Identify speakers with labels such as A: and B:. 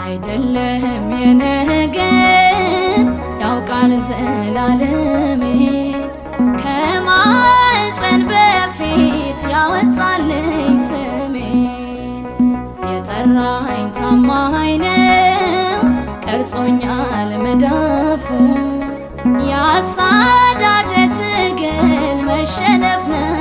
A: አይደለም የነገን ያውቃል ዘላለሜን፣ ከማህፀን በፊት ያወጣልኝ ስሜን። የጠራኝ ታማኝ ነው፣ ቀርጾኛል መዳፉ። ያሳዳጄ ትግል መሸነፍ ነው።